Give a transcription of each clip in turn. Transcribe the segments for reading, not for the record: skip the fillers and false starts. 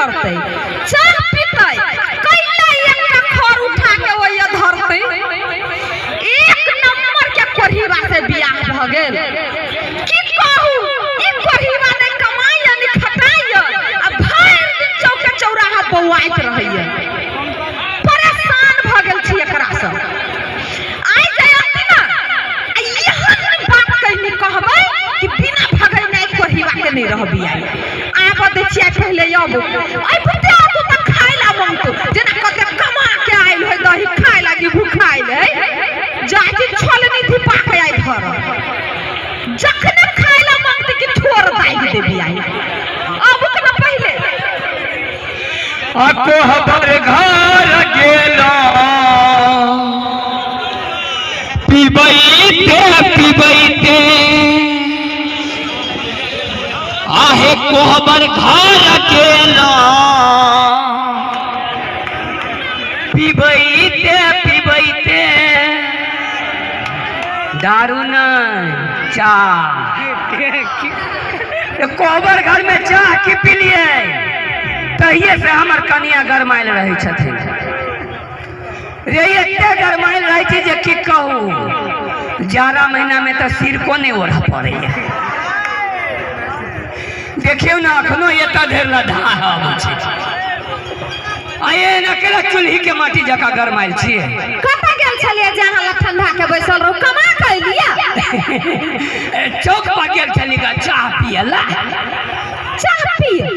करतै, चाह पीतै, कैला एकटा खर उठा के ओइया धरतै। एक नंबर के कोढ़ीबा से बियाह भऽ गेल। की कहू, ई कोढ़ीबा नहि कमाइया नहि खटाइया आ भरि दिन चौके चौराहा बौआइत रहैया। परेशान भऽ गेल छी एकरासँ। आइ जयंती ने आ एहन बात कहनी कहबै कि बिना भगैने कोढ़ीबा के नहि रहबी। आइ आबऽ दै छियै पहिले अबू। एहि बुते आबू तऽ खाय ला मंगतौ, जेना कते कमा के आयल होय दही खाय लागी भूखायल है। जाइ छी छोलनी धिपा के आइ धर, जखने खाय ला मंगतै कि ठोर दागि देबी। आइ आबू के ना पहिले। आ कोहबर घर गेला पिबैते पिबैते, आहे कोहबर घर गेला पिबैते पिबैते, दारू नहीं चाह। कोहबर घर में चाह की पीलिए तहिए से हमर कनिया गरमायल रहै छथिन रे। एते गरमायल रहै छै जे की कहू, जाड़ा महीना में तऽ सिरको नहि ओढ़ऽ पड़ैया। देखियौ ने, अखनो एतऽ धरि लधा अबै छै। आ एहन अकेला चूल्ही के माटी जकाँ गरमायल छियै। कतऽ गेल छलियै जे अहाँ लग ठंडा के बैसल रहू? कमा के एलियै? चौक पर गेल छली गा चाह पियला। चाह पिए?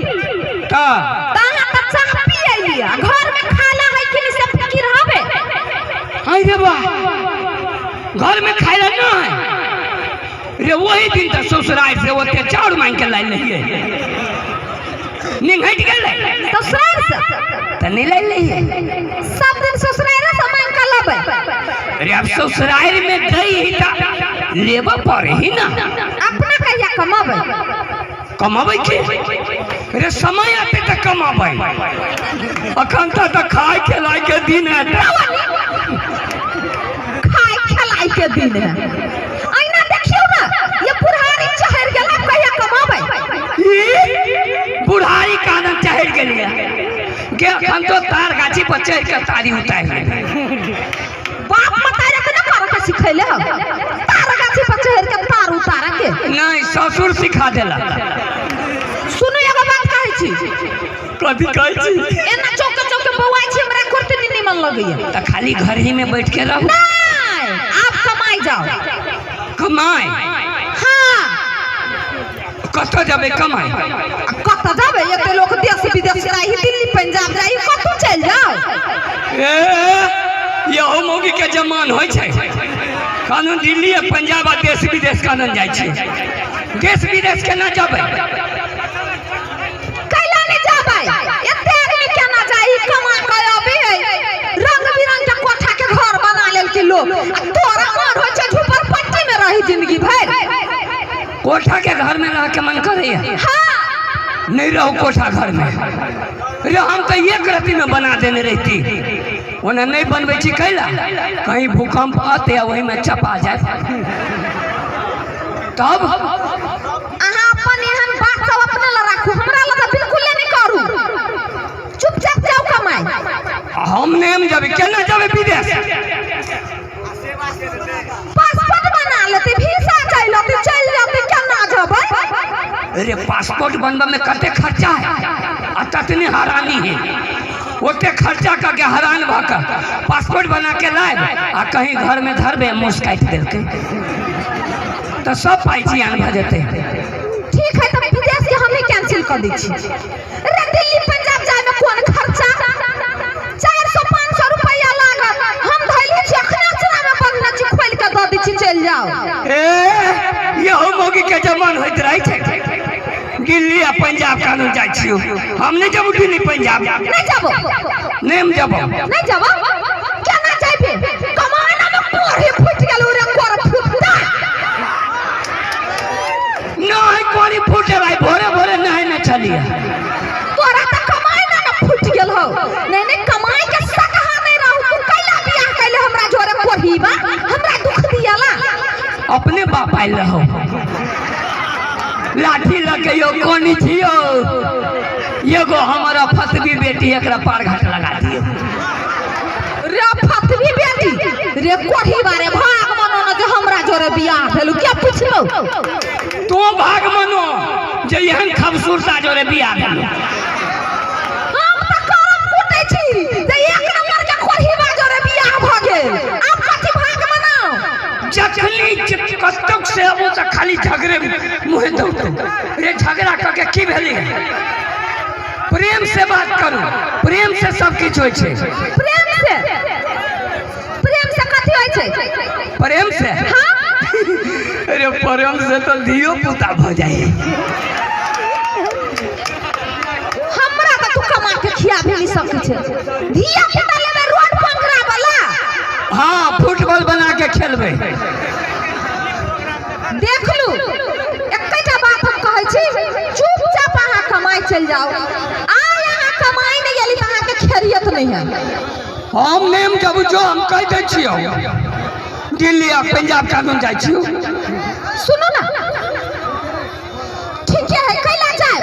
तऽ तऽ अहाँ तऽ चाह पी एलियै, घर में खाना है कि नहीं से फिकिर हवे? अरे बा, घर में खाय ला नहीं रे। वही दिन तऽ ससुराल से ओते चाउर मांगि के लाइल रहियै, निंघटि गेलै। ससुराल से? तऽ नहि लाइल रहियै? सब दिन ससुराल से मांगि के लबै? अरे अब ससुराल में दै ही तऽ लेबऽ पड़े ही ना। अपना कहिया कमाबै? कमाबै के रे, समय आते तऽ कमाबै। अखन तऽ खाय खेलाय के दिन है। खाय खेलाय के दिन है। ऐना देखियौ ना, ये बुढ़ारी चढ़ि गेल, आब कहिया कमाबै? ई बुढ़ारी कानन चढ़ि गेलियै के अखन तो तार गाछी पर चढ़ि के तारी उतारि लेबै। बाप मतारे के ना करे के सिखैले हम तार गाछी पर चढ़ि के तार उतारे के? नहीं, ससुर सिखा देलक। सुनू, एगो बात कहै छी। कथी कहै छी? एना चौके चौके बौआइ छी, हमरा कुर्ती नहीं निमन लगैया। तऽ खाली घर ही में बैठ के रहू? नहीं, आप कमाई जाओ। कमाई? हाँ। कतऽ जेबै कमाई? आ कतऽ जाबै? एते लोक देश विदेश जाइ, दिल्ली पंजाब जाइ, कतौ चलि जाओ। ए, यहो मौगी के जमान होइ छै। कानून दिल्ली आ पंजाब आ देश विदेश कानून जाइ छै। देश विदेश केना जेबै? कैला नहीं जाबै? एते आदमी केना जाइ? कमा के अबै है, रंग बिरंग के कोठा के घर बना लेलकै लोग, आ तोरा मन होइ छै झोपड़पट्टी में रही जिंदगी भरि। कोठा के घर में रह के मन करैया? हाँ। नहीं रहू कोठा घर में रे। हम तो एक रत्ती में बना देने रहती। ओना नहीं बनबै छी कैला, कहीं भूकंप आते आ वही में चपा जाए तब। अहाँ अपन एहन बात सब अपने लग राखू, हमरा लग तऽ बिल्कुले नहि करू। चुपचाप जाउ कमाइ। हम नहीं जेबै। केना जेबै विदेश? पासपोर्ट बना लेते, वीसा चलि लेते, चलि जेतै। केना जेबै? अरे पासपोर्ट बनबे में कते खर्चा है आ ततने हरानी है। ओते खर्चा करके हैरान भऽ कऽ पासपोर्ट बना के लायब आ कहीं घर में धरबे, मूस काटि देलकै तऽ सब पाइ जियान भऽ जेतै। ठीक है, तऽ विदेश के हम ही कैंसिल कर दै छी। अरे दिल्ली पंजाब जाय में कोन खर्चा? 400 500 रुपया लागत। हम धैले छी, अखने अचरा में बन्हने छी, खोलि के दऽ दै छी, चलि जाउ। ए, यहो मौगी के जमान होइत रहै छै। दिल्ली आ पंजाब कानून जाइ छियौ। हम नहि जबू दिल्ली पंजाब। नहीं जाबो? नहि हम जबो। नहीं जाबो? केना जाइबे? कमाना में कोढ़ी फुटि गेल रे, कोर फुटता। नहि कोरी फूटे भाई, भोरे भोरे नहाय नहि छलियै। तोरा तऽ कमाई ना ने फुटि गेल हौ। नहीं नहीं, कमाई के सकहा नहीं रहू। तू कैला बियाह कैले हमरा जोरे कोढ़ीबा? हमरा दुख दियाला। अपने बाप आयल रहो लाठी लऽ के, यौ कोनी छियौ? एगो हमर फतबी बेटी एकरा पार घाट लगा दियो। रे फतबी बेटी रे कोठी बारे भाग मनो न जे हमरा जोरे बियाह भेलु के पुछलो। तू भाग मनो जे एहन खूबसूरता जोरे बियाह भेलु। हम त करम कुटै छी जे एक नंबर के कोठीबा जोरे बियाह भ गेल। आब कथी भाग मनाउ? जखनी कतौक से अबू त खाली झगड़े मुहे दौड़तौ। रे झगड़ा कऽ के की भेलै? प्रेम से बात करू, प्रेम से सब किछु होइ छै। प्रेम से? प्रेम से कथी होइ छै? प्रेम से? हाँ। अरे प्रेम से तो धियो पुता भ जाइ। हमरा त तू कमा के खिया भी नहीं सकै छै। धिया पुता लेबै रोड पंखरा वाला। हाँ, फुटबॉल बना के खेलबै। देख लू, एकेटा बात हम कहै छी, चुपचाप अहाँ कमाइ चलि जाउ। आइ अहाँ कमाइ नहि गेली तऽ अहाँके खेरियत नहि है। हम नेम जब जो हम कहि दै छियौ, दिल्ली आ पंजाब कानून जाइ छियौ। सुनू ना, ठीके है, कैला जाय?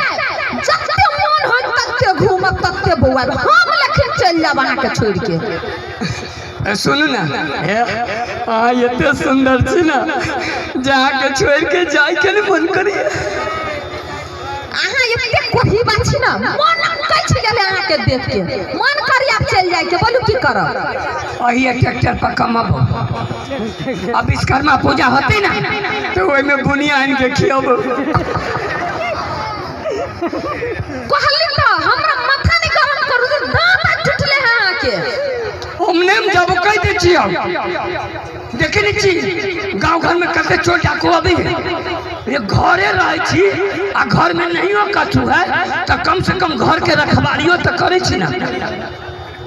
जते मन होय तते घूमब तते बौआब, हम लेकिन चलि जायब अहाँके छोड़ि के। सुनू ना, अहाँ एते सुंदर छी ना जे अहाँके छोड़ि के जाय के नहि मन करैया। अहाँ एते कोढ़ीबा छी ना, मन कछि गेलै अहाँके देख के, मन करिया चलि जाय के। बोलू की करब? अहिए ट्रैक्टर पर कमाबो। अब विश्वकर्मा पूजा होती ना तो ओहिमे बुनिया आनि के खियाबो। कहली तऽ हमरा माथा नहि गरम करू जे दाँत टूटले है अहाँके। हम नेम जब कहि दै छियौ, देखे नहि छी गाँव घर में कते चोर डाकू अबै है। रे घरे रहै छी आ घर में नहियो कथू है तऽ कम से कम घर के रखवारियो तऽ करै छी ना।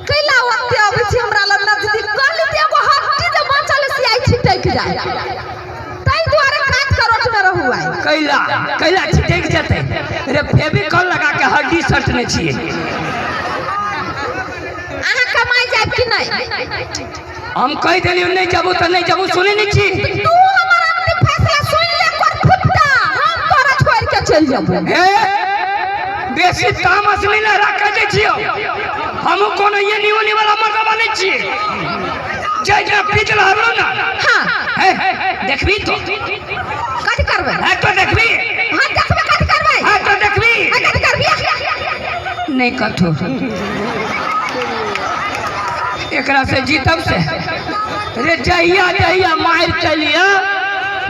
कैला ओते अबै छी हमरा लग नजदीक? कहली तऽ एगो हड्डी जे बाँचल से आइ छिटकि जाय, ताहि दुआरे काट करोट में रहू आइ। कैला कैला छिटकि जेतै? रे फेविकॉल लगा के हड्डी सटने छियै। अहाँ कमाइ जायब कि नहि? हम कहि देलियौ नहि जबू तऽ नहि जबू, सुनै नहि छी? तू हमर अंतिम फैसला सुनि ले कर फुट्टा, हम तोरा छोड़ि के चलि जेबौ। हे बेसी तामस नहि ने राखै दै छियौ। हमहूँ कोनो एनी ओनी वाला मर्दबा नहि छियै। जै दिना पीट रहलो ना। हाँ। हे देखबी तो। कथी करबै? है तो देखबी। हाँ देखबै, कथी करबै? है तो देखबी। हाँ कथी करबी? नहीं कथो, एकरा से जीतब से रे जहिया जहिया मारि चलिया,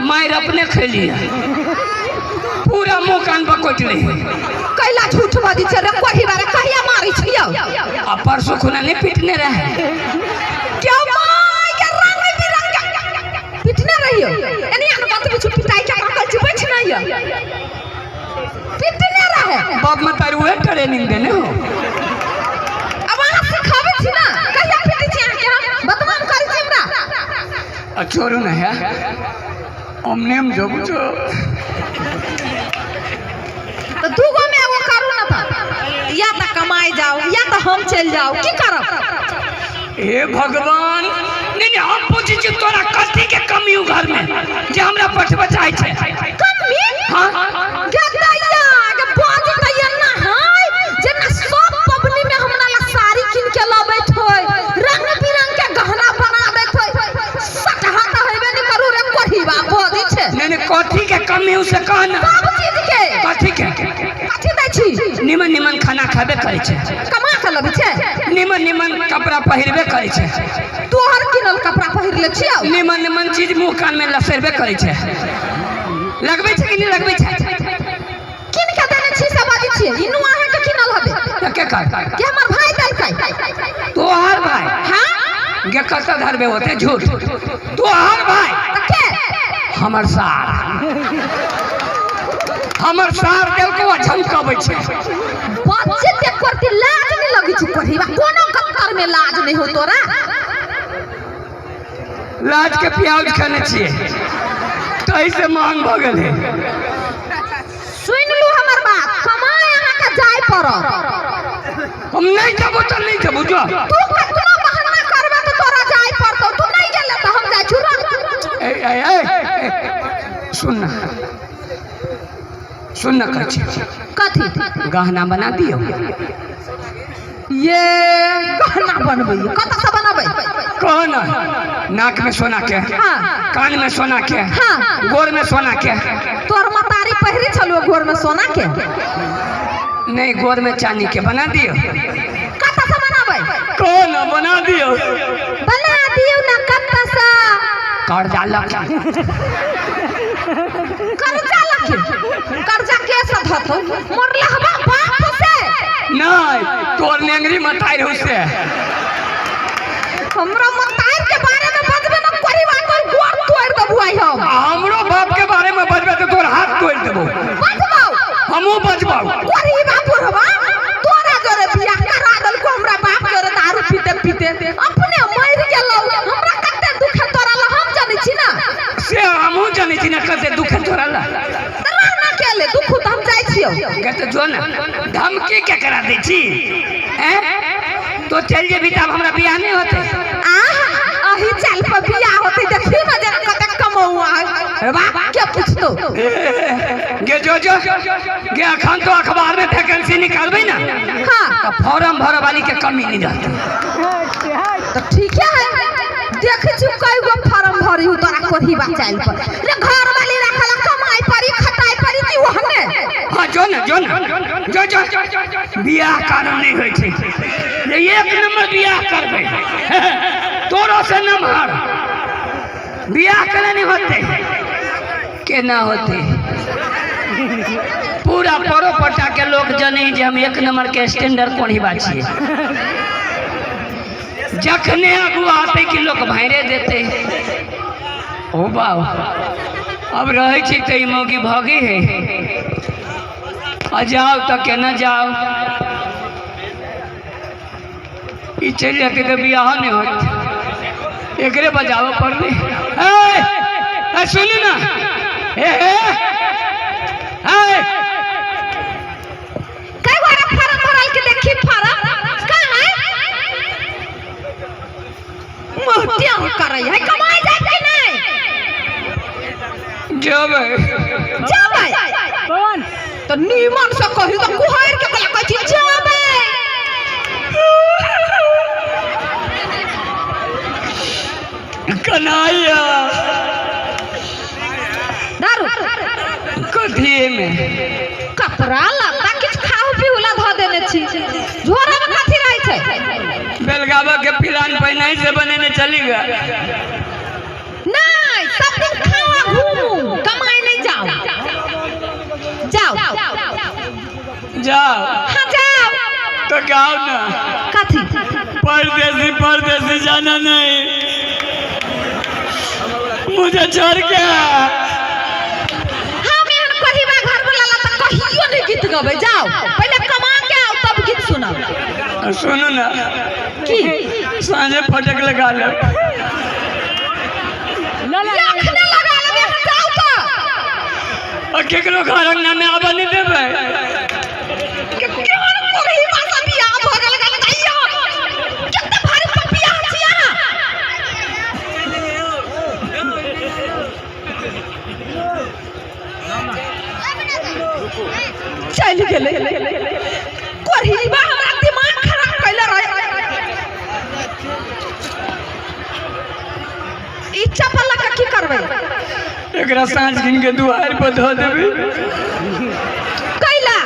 मारि अपने खेलिया, पूरा मुँह कान बकोट ले। कैला झूठ बजै छै रे कोही बारे? कहिया मारै छियौ? आ परसू खुना नहीं पीटने रहे? क्यों माय के रंग बिरंग पिटने रहियो? एनी आन बात बिछु पिटाई के काकल छी बैठ नहीं यो पिटने रहे। बाप में तारू उहे ट्रेनिंग देने हो। अब अहाँ सिखाबै छी ना, कहिया पिटै छी अहाँके? हम बदनाम करै छी हमरा? आ छोड़ू ना है, हम नेम जब जो तऽ दूगो में एगो करू ना, तऽ या तऽ कमाइ जाओ या तऽ हम चलि जाओ, की करब? हे भगवान, नहीं नहीं, हम पूछै छी तोरा कथी के कमी हो घर में जे हमरा पठबऽ चाहै छै? कमी? हाँ। गदैया के बाज तऽ एना है जेना सब पबनी में हमरा ला साड़ी कीन के लबैत होय, रंग बिरंग के गहना बना दैत होय। सटहा तऽ हेबे नहि करू रे कोढ़ीबा, बजै छै। नहीं नहीं, कथी के कमी हो से कह ना। सब चीज के। कथी के? कथी दै छी? निमन निमन खाना खाबे करै छै। कमा के लबै छै। निमन निमन कपड़ा पहिरबे करै छै। तोहर किनल कपड़ा पहिर ले छियौ। निमन निमन चीज मुँह कान में लसरबे करै छै। लगबै छै कि नहि लगबै छै? किन के देने छी से बाजै छियै? ई नुआ अहाँके किनल हबे? तऽ के कर के हमर भाई देलकै। तोहर भाई? हाँ। गे कतऽ धरबे होते झूठ? तोहर भाई? तऽ के? हमर सार, हमर सार देलको आ झमकबै छै। बच्चे ते करती लाज नहीं लगै छौ कोढ़ीबा? कोनो कत्तर में लाज नहीं हो तोरा। लाज के प्याज खेने छियै तही से महंग भऽ गेल है। सुनि लू हमर बात, कमाय अहाँके जाय पड़त। हम नहीं जबो तऽ नहीं जबो, जो। तू कतनो बहाना करबे तऽ तोरा जाय पड़तौ। तू नहीं गेले तऽ हम जाइ छी, रह। ए ए ए, ए सुन ना, सुन ना, कहै छी। कथी? गहना बना दियो। ये गहना बनबै, कतऽ से बनबै? कहो ना, नाक में सोना के, हाँ। कान में सोना के, हाँ। गोर में सोना के। तोर मतारी पहिरी छलो गोर में सोना के? नहीं, गोर में चांदी के बना दियो। कतऽ से बनाबै? कहो ना, बना दियो। बना दियो ना, कतऽ से? कर्जा लग। कर्जा लगे? कर्जा के सधतो मरलहबा बाप से? नहीं, तोर नेंगरी मताई रहू से। हमरा मतार के बारे में बजबे ना कोरी बात, तोर गोर तोड़ देबू आई हम। आ हमरो बाप के बारे में बजबे तो तोर हाथ तोड़ देबो। बजबौ। हमहूँ बजबौ। कोरी बा बुढ़वा तोरा जोरे बियाह करा देलको, हमरा बाप जोरे दारू पीते पीते अपने मर गेलौ। हमरा कते दुख है तोरा ला हम जानै छी ना। से हमहूँ जानै छी ना कते दुख है तोरा ला। तऽ रह ना केले दुख, तऽ हम जाइ छियौ। गे तो जो ना, धमकी के करा दै छी हैं? तो चल जेबी तब हमरा बियाह नहीं होते। आह, अही चाल पर बियाह होते, देखियो ना जरा कते कमौआ है। वाह। के पूछतो? गे जो जो गे, अखन तो अखबार में वैकेंसी निकालबै ना, हाँ। तो फॉर्म भरे वाली के कमी नहीं रहते। तो ठीक है, देखै छी कई गो फार्म भरी हूँ तोरा कोही बचाइल पर रे। घर वाली रखला कमाई परी खटाई परी ती ओहने। हाँ, जो ना जो ना जो जो, बियाह कारण नहीं होइ छै जे एक नंबर बियाह करबै, तोरो से नमहर बियाह करे नहीं होते। केना होते? पूरा परोपट्टा के लोग जने जे हम एक नंबर के स्टैंडर्ड कोढ़ी बा छियै। जखने अगुआ आते कि लोग भैरे देते। ओ बाबा, अब रहै छी तऽ ई मौगी भगी है आ जाओ तऽ केना जाओ? ई चलि जेतै तऽ बियाह नहि होत, एकरे बजाबऽ पड़लै। ए, ए, सुनू ना, ए ए ए। कई बार फार्म भरल के देखी, फार्म कहाँ है? मुँह करै है, कमाई जाए कि नहीं? जेबै। जेबै तो नीमन से कही तो कुहैर के कला कहै छी जेबै। कन्हैया। दारू। कथिए में? कपड़ा लत्ता किछु खाओ पीऊ ला धऽ देने छी, झोरा में कथी रहै छै? बेलगावा के प्लान पहिने से बनेने चली गया। नहीं, सब दिन खाओ आ घूमू, कमाई नहीं जाओ। जाओ। जाओ। हाँ, जाओ। तो गाओ ना। कथी? परदेसी परदेसी जाना नहीं मुझे छोड़ के। हम एहन कहिबा घर वाला ला तऽ कहियो नहीं गीत गबै। जाओ, पहिले कमा के आओ तब गीत सुनाओ। सुनो ना। की? साँझे फटक लगा लो। अखने लगा लेबै अहाँ, जाउ तऽ। और केकरो घर अंगना में आबऽ नहीं देबै। केहन कोरहिबा से बियाह भऽ गेल गंगैया, कते भारी पपिया छी अहाँ। चलि गेलै कोरहिबा, हमरा दिमाग खराब कैले रहे। ई चप्पल लऽ कऽ की करबै? एकरा साँझ दिन के दुआर पर धो देबै। कैला?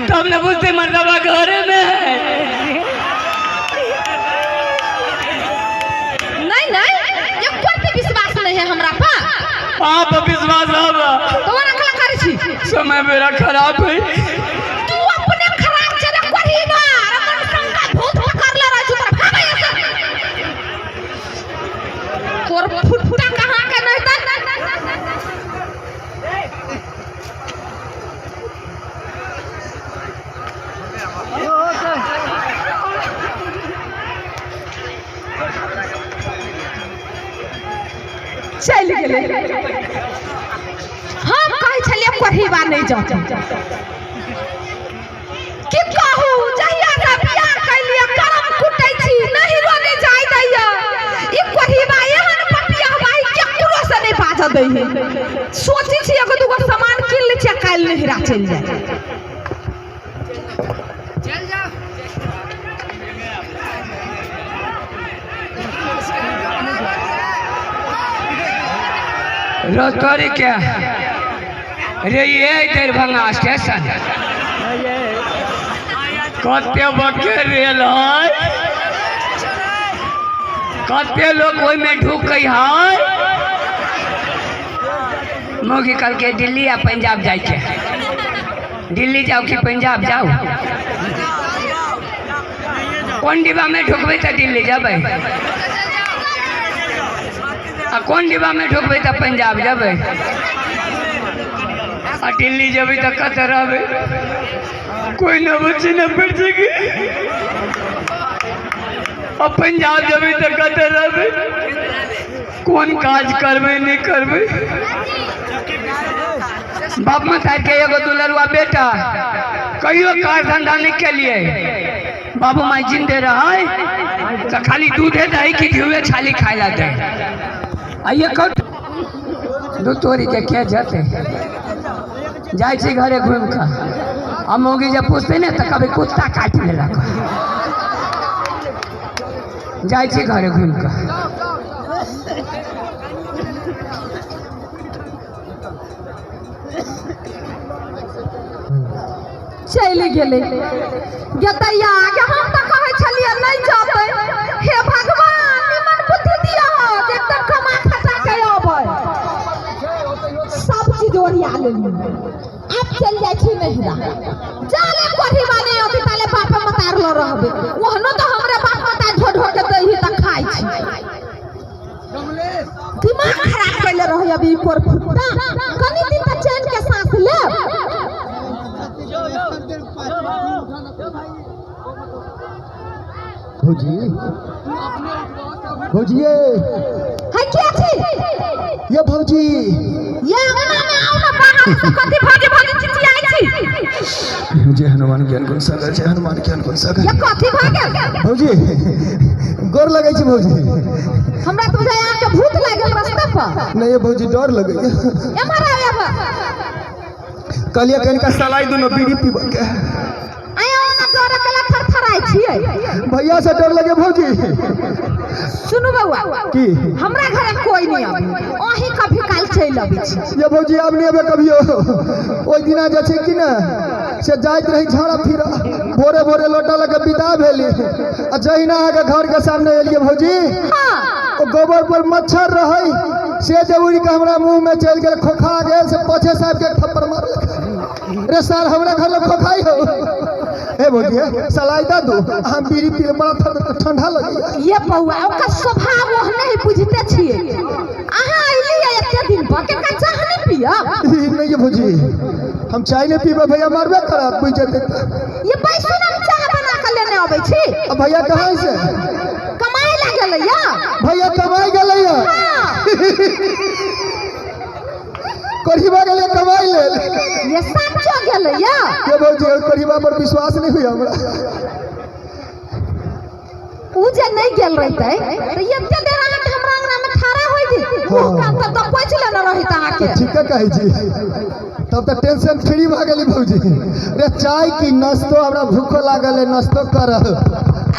तब न बुझते मर्दबा घरे में है। नहीं नहीं, एको रत्ती विश्वास नहीं है हमरा पर। आप विश्वास अब। तो ओना कला करै छी? समय मेरा खराब है। तू अपने खराब छे रे कोरहिबा, अरे मन शंका भूत पकड़ले रहै छौ तोरा। भागै एतऽ, तोर फुटफुटा कहाँ के नहीं तऽ। चलि गेलै। हम कहै छलियै कोरहिबा नहि जाउ। की कहू, जहिया से बियाह कैलियै करम कुटै छी, नहिरो नहि जाय दैया। ई कोरहिबा एहन पपिया भाई, केकरो से नहि बाजऽ दै है। सोचै छी एगो दूगो सामान कीन लै छी आ काल्हि नहिरा चलि जाय। रो तोरी के रे ये दरभंगा स्टेशन कते बके रेल है, कते लोग ओहिमे ढुकै है। मौगी कहलकै दिल्ली आ पंजाब जाइके, दिल्ली जाओ कि पंजाब जाओ? कोन डिब्बा में ढुकबै तऽ दिल्ली जेबै, आ कोन डिब्बा में ढुकबै तऽ पंजाब जेबै, आ दिल्ली जेबै तऽ कतऽ रहबै? कोई न बच्चे न पड़ जेगी। आ पंजाब जेबै तऽ कतऽ रहबै? कोन काज करबै नहि करबै? बाप मतार के एगो दुलरुआ बेटा, कहियो काज धंधा नहीं केलिए। बाबू माई जिंदे रहे तो खाली दूधे दही की घिवे छाली खाए ला दे। आइए कट दू तोरी के के जते जाइ छी घरे घूम के, आ मौगी जब पूछते ने तो कभी कुत्ता काटि लेलक। जाइ छी घरे घूम के। चलि गेलै गेतैया के। हम तऽ कहै छलियै नहि जतै। हे भगवान, निमन बुद्धि दिअ जे एकदम कमा खटा के अबै। सब चीज ओरिया लेलियै, आब चलि जाइ छी नहिरा। जाले कोठी बाने अथी ताले बाप मतार ल रहबै। ओहनो तऽ हमरे बाप मतार ढो ढो के दैही तऽ खाइ छी। दिमाग खराब कैले रहै अभी कोर फुट्टा। कनी दिन तऽ चैन के सांस लेब। भौजी, भौजी ये। है के छी? ये भौजी। ये अंगना में आउ ना, बाहर से कथी भौजी भौजी चिचियाइ छी? जय हनुमान ज्ञान गुण सागर, जय हनुमान ज्ञान गुण सागर। ये कथी भऽ गेल? भौजी, गोर लगै छी भौजी। हमरा तऽ बुझाइ अहाँके भूत लागि गेल रास्ता पर। नहीं ये भौजी, डर लगैया। एम्हर आउ एम्हर। कहलियै कनिका सलाई दुनू बीड़ी पीबऽ के। आया ओना डर केला थरथराइ छियै? भैया से डर लगे भौजी। सुनू बौआ। की? हमरा घरे कोई नहीं आबी, अहीं कभी काल चलि अबै छी। ये भौजी, आब नहीं अबे कभियो। ओहि दिना जे छै कि ने से जाइत रही झाड़ा फिर, भोरे भोरे लोटा लऽ के विदा भेली, आ जहिना अहाँके घर के सामने एलियै भौजी, ओ गोबर पर मच्छर रहै, से जे उड़ि के हमरा मुंह में चलि गेल, खोखा गेल, से पछे साहब के थप्पड़ मारलक, रे सार हमरा घर लग खोखाई हो। हे भौजी, हे सलाई दऽ दू, हम बीड़ी पी ले, बड़ा ठंडा लगैया। ये बौआ, ओकर स्वभाव ओहने ही, बुझते छियै। अहाँ अयलियै एते दिन पर, के चाह नहि पियब? ई नहीं ये भौजी, हम चाय नहीं पीबै, भैया मारबे करत बुझि जेतै तऽ। ये बैसू ने, हम चाह बना के लेने अबै छी। आ भैया कहाँ से? कमाइ लागल या। भैया कमाई गेलै। हाँ। कढ़ीबा गेलै कमाई लेल। ये साचो गेलै या। ये भौजी, ओहि कढ़ीबा पर विश्वास नहीं हुई हमरा। उ जे नहि गेल रहितै तऽ एते देर अहाँके हमरा अंगना में ठाड़ा होय दी मुँह कान तऽ दपोचि लेने रहित अहाँके। ठीके कहै छी, तब तऽ टेंशन फ्री भऽ गेली भौजी। रे चाय की नाश्तो? हमरा भूखो लागल है, नाश्तो करब।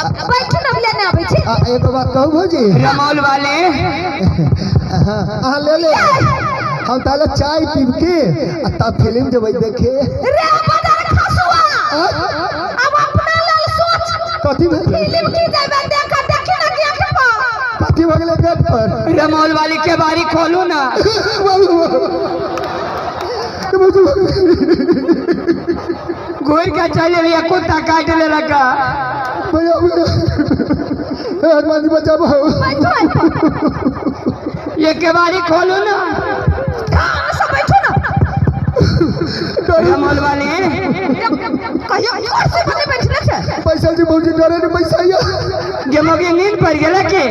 अब बैठू ने, लेने अबै छी। आ एगो बात कहू भौजी? रमौल वाले। हाँ, अहाँ ले ले, हम ताले चाय पीब के आ तब फिल्म जेबै देखे। रे बाजार खसुआ, आ? अब अपना लेल सोच। कथी भेल? फिल्म की जेबै देख? देखी ना गेट पर। कथी भऽ गेलै गेट पर? रमौल वाली के बारी खोलू ना। बाबू, घूर के चल रही, कुत्ता काट लेलक। भैया भैया, हे हनुमान जी बचाबो। बैठो बैठो। ये केवाड़ी खोलू ना। ध्यान से बैठो ना। रमौल वाले। कहियो कुर्सी पर नहीं बैठने छै। पैसा जी भौजी, डरे नहीं पैसा या। गे मौगी, नींद पड़ गेला के?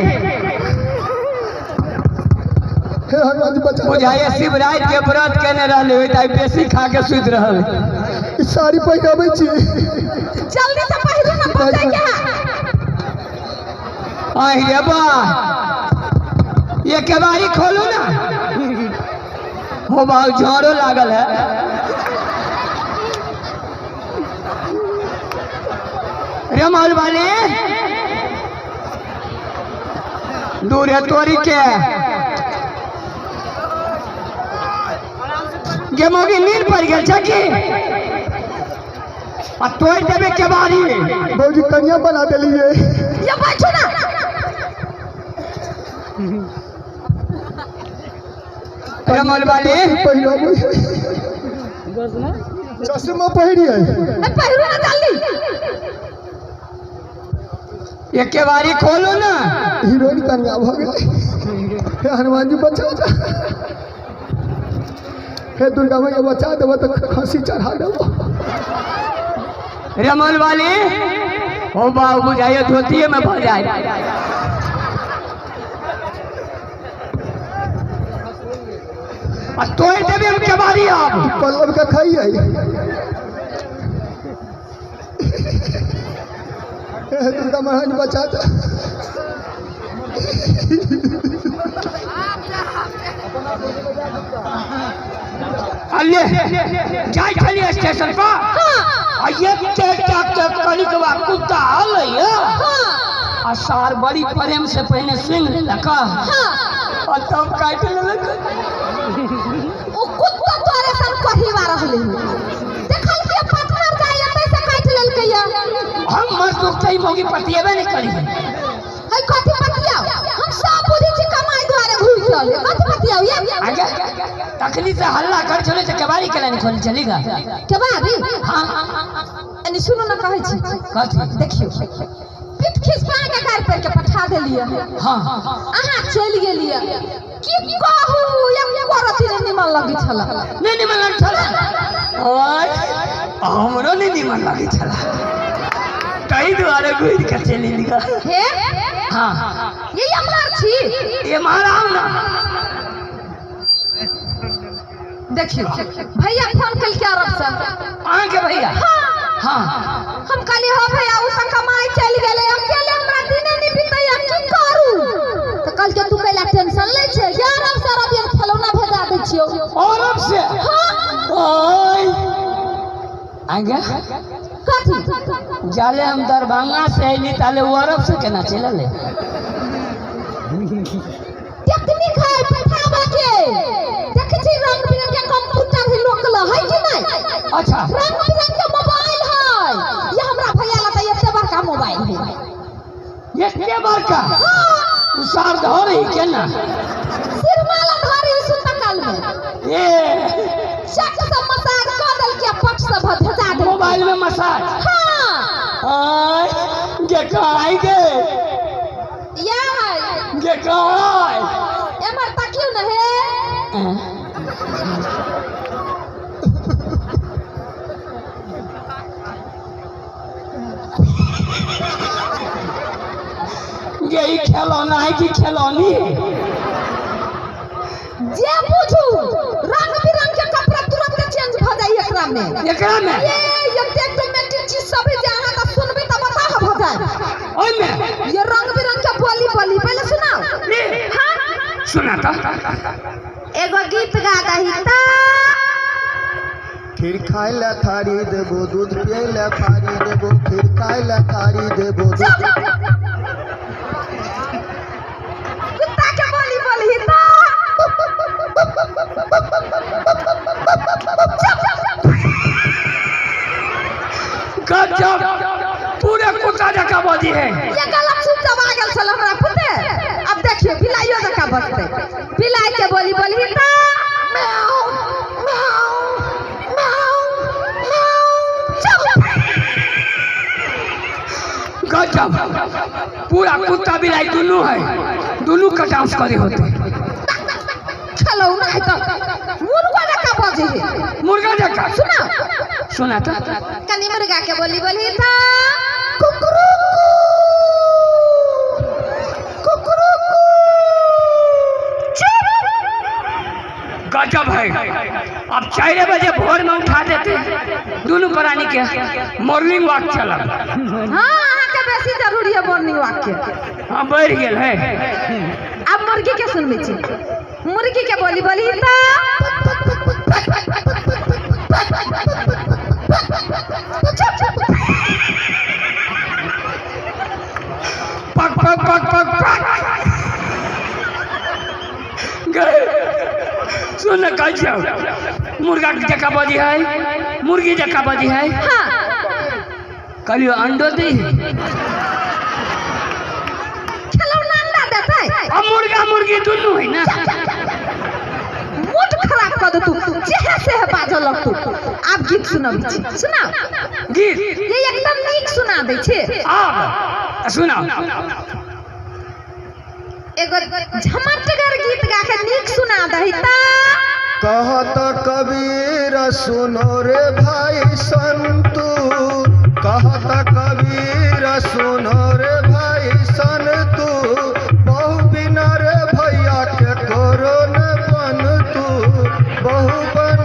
हे हनुमान जी बचा। बुझाइए शिवराज के व्रत केने रहले होइत, आइ बेसी खा के सुति रहल। ई साड़ी पहिराबै छी। जल्दी से पहिरू ना, बचै के है। आहि रे बा, ये केवाड़ी खोलू ना। हो बाबू, झाड़ो लागल है। रमौल वाले, दूर है तोरी के। गे मौगी नींद पड़ गेल छै की आ तोड़ देबे केबाड़ी भौजी कनिया बना देलिए। ये बैठो ना। रमल वाली पहिरबै, चश्मा पहिरिए। ए, पहिरू ना जल्दी। ये केबाड़ी खोलो ना। हीरोइन कनिया भऽ गेलै। हे हनुमान जी बचा जा, हे दुर्गा मैया बचा देबो तऽ खस्सी चढ़ा देबो। रमल वाली हो बाबू बुझाइए धोतिए में भऽ जाए। आ तोड़ देबे हम केबाड़ी आब। पल्लव के खाइए। हे दुर्गा महारानी बचा जा। अल्ले जाय छलियै स्टेशन पर आ एते टा के कनिकवा कुत्ता अलैया आ सार बड़ी प्रेम से पहिने सूंघ लेलक आ तब काटि लेलक। ओ कुत्ता तोरे सन कहिवा रहलै, देखल के पत्थर जाय एतै से काटि लेलकै। हम मजदूर कई मौगी पतिएबे नहीं करी। है कथी पतियाओ? हम सब बुझै छी, कमाई दुआरे घुरि चले, कथी पतियाओ ये? आगे तखनी से हल्ला कर चले तो केबाड़ी के नहीं खोल चलेगा। केबाड़ी? हाँ। एनी सुनू ना, कहै छी। कथी? देखियौ, पीठ खिसका के गाड़ि पर के पठा देलियै। हाँ। अहाँ चलि गेलियै, की कहू, एको रत्ती नहि निमन लगै छल। नहीं निमन लग छला? ओय हमरो नहीं निमन लगे छला, तही दुआरे घुरि के चलि एली। हे। हाँ। ये अमर छी। ये महाराज ना। देखियौ, भैया फोन केलकै अरब से। अहाँके भैया? हाँ। हम कहलियै हो भैया, ओ तऽ कमाइ चलि गेलै, अकेले हमरा दिने नहि बीतैया, की करू? तऽ कहलकै तू कैला टेंशन लै छै, जे अरब से अरबियन खेलौना भेजा दै छियौ। अरब से? हाँ। ओय आगे। कथी? जाले हम दरभंगा से अयली ताले ओ अरब से केना चलि एलै? टेक्निक है पठाबऽ के, देखै छी रंग बिरंग के कंप्यूटर है लोक लग है कि नहि? अच्छा। रंग बिरंग के मोबाइल है। ये हमरा भैया ला तऽ एते बड़का मोबाइल है। एते बड़का? हाँ। उ सार धर ही केना? सिरमाला धरी सुतऽ काल में। ए। चक से मसाज कऽ देलकै, पट से भेजा देलकै। मोबाइल में मसाज? हाँ। आय गे कहाँ गे? या है। गे कहाँ? एमहर तकियौ ने हे। गे ई खेलौना है कि खेलौनी है? जे बुझू, रंग बिरंग के कपड़ा तुरंत चेंज भऽ जाइ एकरा में। एकरा में? ये एते ऑटोमेटिक चीज सब है जे अहाँ तऽ सुनबै तऽ बताह भऽ जाय। ओहिमे? ये रंग बिरंग के बोली बोली, पहले सुनाओ। हाँ। सुना तो। एगो गीत गा दही तऽ। खीर खाय ला थारी देबो, दूध पियै ला थारी देबो, खीर खाय ला थारी देबो, दूध कुत्ता के बोली बोली तऽ। गजब, पूरे कुत्ता जकाँ बजी है। ये गलत सुन दबा गेल छल हमरा पुते। अब देखियो, बिलाइयो जकाँ बजतै। बिलाइ के बोली बोली तऽ। म्याऊ म्याऊ म्याऊ म्याऊ। चुप। गजब, पूरा कुत्ता बिलाई दुनू है, दुनू का डांस करे होते। खेलौना है तऽ मुर्गा जकाँ बजै है। मुर्गा जकाँ? सुना। सुना तो। कनी मुर्गा के बोली बोली तऽ। कुकरू कुकरू। चुप। गजब है। अब 4 बजे भोर में उठा देते दोनों प्राणी के, मॉर्निंग वॉक चलब। हाँ, अहाँके बेसी जरूरी है मॉर्निंग वॉक के। हाँ, बढ़ गेल है। अब मुर्गी के सुनबै छी, मुर्गी के बोली बोली तऽ। चुप चुप। पक पक पक पक पक। गए सुन, गजब। मुर्गा जका बजी है, मुर्गी जका बजी है। हाँ। कहलियो अंडो दी है। खेलौना अंडा देतै? अब मुर्गा मुर्गी दुनू है ना। मूड खराब कर दे तू, जेहे सेहे बाजऽ लगतू। आब गीत सुनबै छी, सुनाउ। गीत ये एकदम नीक सुना दै छै। आब सुनाओ। एगो झमटगर गीत गा के नीक सुना दही त। कहत कबीर सुनो रे भाई संतू, कहत कबीर सुनो रे भाई संतू, बहु बिना रे भैया के करो न बन तू, बहु बन।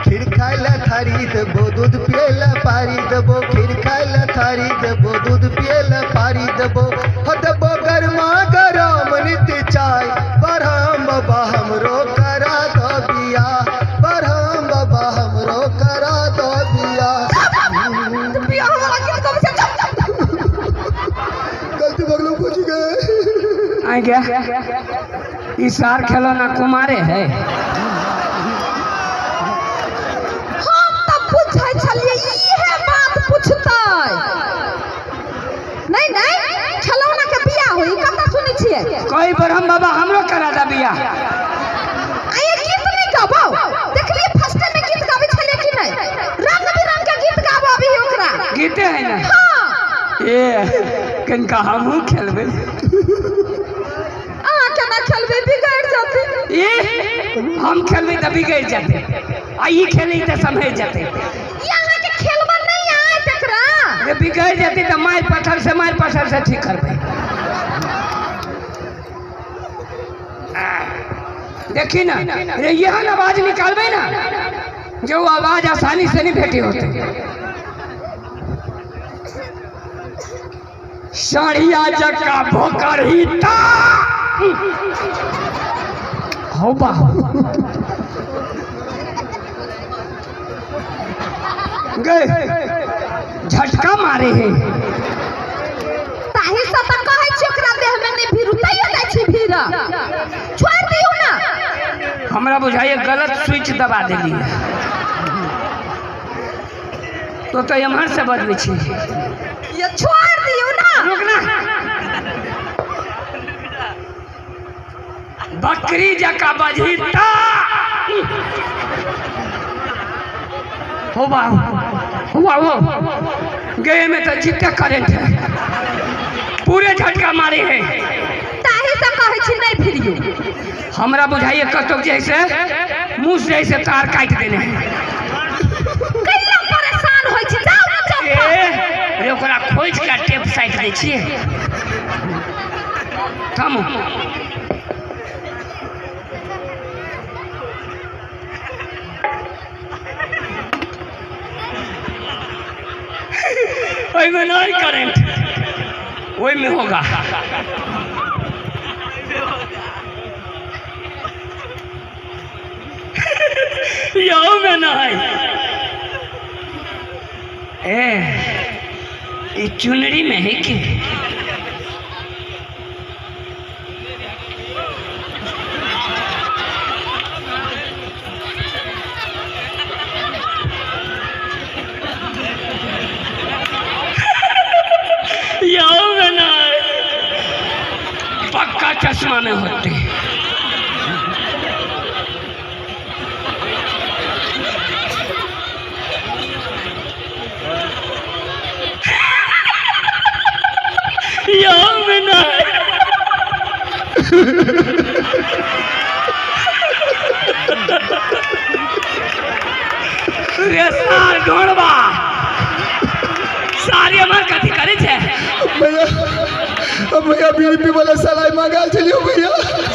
खीर खाय ला थारी देबो, दूध पिए ला पारी देबो, खीर खाय ला थारी देबो, दूध पिए ला पारी देबो, हो देबो गरमा गरम नित चाय, बरहम बाबा हमरो करा दो बियाह, बरहम बाबा हमरो करा दो बियाह। बियाह वाला गीत गाबै छै, चुप चुप। गलती बगलो पूछ गए। आ गया ई सार खेलौना कुमारे है। हम तऽ बुझै छलियै इहे बात पुछतै। नहीं नहीं, खेलौना के बियाह होई कतऽ सुनै छियै? कई बार हम बाबा हमरो करा दा बियाह। आ ये गीत नहीं गाबो? देखलियै फर्स्ट में गीत गाबै छलियै कि नहीं? रंग बिरंग के गीत गाबो अभी ओकरा। गीते है ना? हाँ। ए कनिका हमहूँ खेलबै। अहाँ केना खेलबै, बिगड़ि जेतै। ए हम खेलबै तऽ बिगड़ि जेतै, आ ई खेली तऽ सम्हरि जेतै। ई अहाँके खेलबा नहीं आयत एकरा। अरे बिगड़ि जेतै तऽ मारि पत्थर से, मारि पत्थर से ठीक करबै। देखी ना रे, एहन आवाज निकालबै ना जो वो आवाज आसानी से नहीं भेटी होते। साड़िया जका भोकरही ता हो बा गए झटका मारे है। ताही से तऽ कहै छी ओकरा देह में नहि भीरू, तैयो जाइ छी भीड़। छोड़ि दियौ ना। हमरा बुझाइए गलत स्विच दबा देलियै। तो एम्हर से बजबै छी। ये छोड़ि दियौ ना। रुक ना, बकरी जका बजही ता हो बा हुआ वो गए में तो जितने करंट है पूरे झटका मारे है। ताही से कहै छी नहि भिरियौ। हमरा बुझाइए कतौ जैसे मुँह से जैसे तार काटि देने है। कैला परेशान होइ छी, जाउ ना चौक पर। ए रे ओकरा खोजि के टेप साटि दै छियै। थमू। ओहिमे नहीं करेंट, ओहिमे होगा। यहू में नहीं। ए ई चुनरी में है कि यहू में नहीं, पक्का चश्मा में होते। यहू में नहीं। रे सार ढोड़बा सारे हमर कथी करे छै? भैया भैया बीड़ी पी वाला सलाई मंगाल चलियो भैया।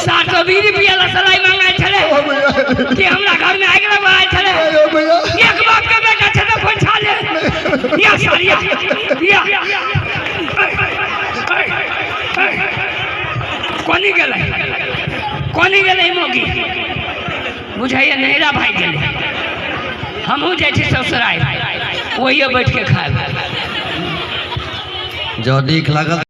सार तो बीड़ी पियला सलाई मंगाइ छले। ओ भैया। कि हमरा घर में आगि लगवाइ छले? अयो भैया। एक बाप के बेटा छै तऽ खोइछा ले या सारिया या। कोनी गेलै, कोनी गेलै मोगी? बुझाइए नैरा भाई गेलै। हमहूँ जाइ छी ससुराल, वही बैठ के खायब। जँ नीक लागल।